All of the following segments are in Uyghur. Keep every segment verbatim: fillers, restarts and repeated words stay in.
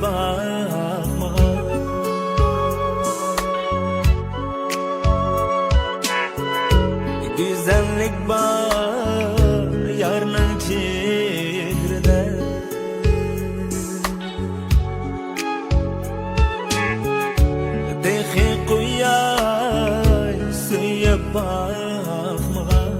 باقمىغان. گۈزەللىك بار يارنىڭ چېھرىدە. تېخى قۇياش سۆيۈپ باقمىغان.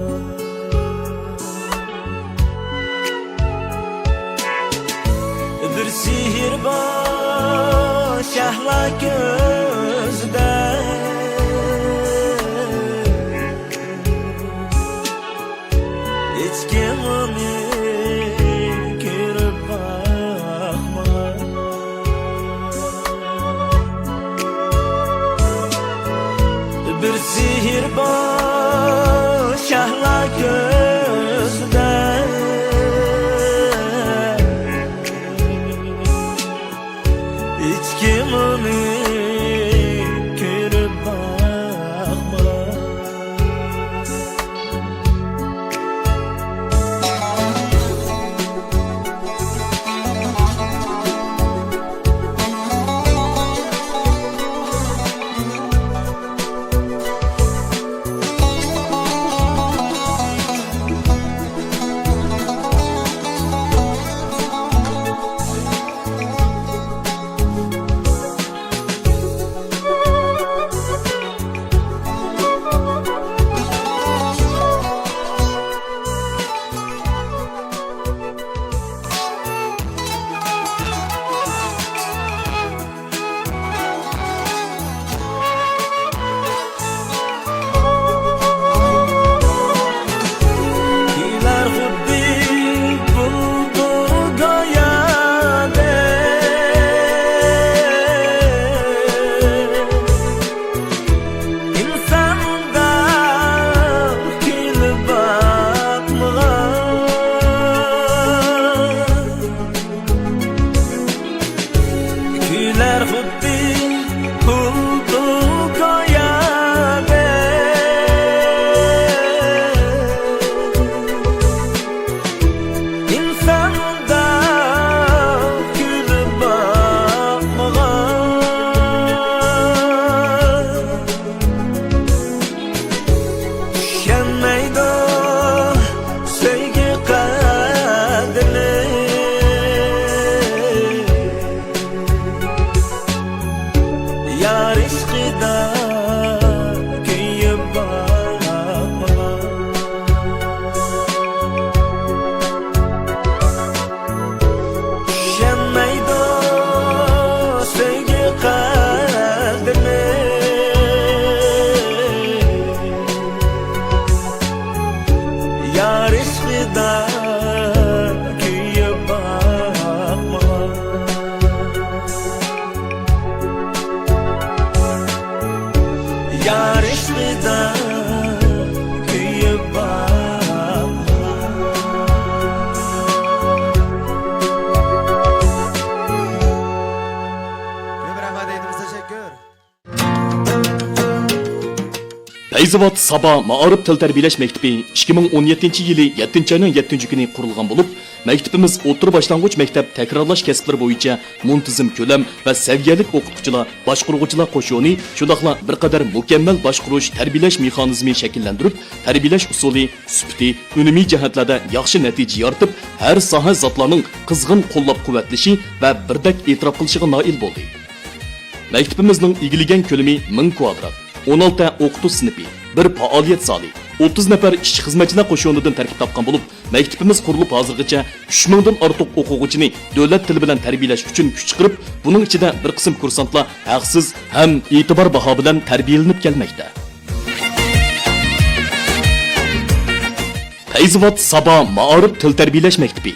بىر سېھىر بار شەھلا كۆزىدە. ھېچكىم ئۇنى كۆرۈپ باقمىغان. بىر سېھىر بار شەھلا كۆزىدە. ھېچكىم ئۇنى كۆرۈپ باقمىغان. كۈيلەر خۇددى بۇلبۇل گويادەك، ئىنساندا كۈيلەر باقمىغان. كۈيلەر خۇددى بۇلبۇل گويادەك، ئىنساندا كۈيلەر باقمىغان. چۈشەنمەيدۇ سۆيگۈ قەدرىنى، يار ئىشقىدا كۆيۈپ باقمىغان. چۈشەنمەيدۇ سۆيگۈ قەدرىنى، يار ئىشقىدا كۆيۈپ باقمىغان. يار ئىشقىدا كۆيۈپ باقمىغان. كۆپ رەھمەت ئېيتىمىز، تەشەككۈر. پەيزىۋات سابا مائارىپ تىل تەربىيەلەش مەكتىپى ئىككى مىڭ ئون يەتتىنچى يىلى يەتتىنچى ئاينىڭ يەتتىنچى كۈنى قۇرۇلغان بولۇپ، مەكتىپىمىز ئوتتۇرا باشلانغۇچ مەكتەپ تەكرارلاش كەسىپلىرى بويىچە مۇنتىزىم كۆلەم ۋە سەۋىيەلىك ئوقۇتقۇچىلار، باشقۇرغۇچىلار قوشۇنى، شۇنداقلا بىر قەدەر مۇكەممەل باشقۇرۇش، تەربىيەلەش مېخانىزمى شەكىللەندۈرۈپ، تەربىيەلەش ئۇسۇلى، سۈپىتى، ئۈنۈمى جەھەتلەردە ياخشى نەتىجە يارىتىپ، ھەر ساھە زاتلارنىڭ قىزغىن قوللاپ-قۇۋۋەتلىشى ۋە بىردەك ئېتىراپ قىلىشىغا نائىل بولدى. مەكتىپىمىزنىڭ ئىگىلىگەن كۆلىمى مىڭ كۋادرات، ئون ئالتە ئوقۇتۇش سىنىپى، بىر پائالىيەت زالى، ئوتتۇز نەپەر ئىشچى-خىزمەتچىلەر قوشۇنىدىن تەركىب تاپقان بولۇپ، مەكتىپىمىز قۇرۇلۇپ ھازىرغىچە ئۈچ مىڭدىن ئارتۇق ئوقۇغۇچىنى دۆلەت تىلى بىلەن تەربىيەلەش ئۈچۈن كۈچ چىقىرىپ، بۇنىڭ ئىچىدە بىر قىسىم كۇرسانتلار ھەقسىز ھەم ئېتىبار باھا بىلەن تەربىيەلىنىپ كەلمەكتە. پەيزىۋات سابا مائارىپ تىل تەربىيەلەش مەكتىپى.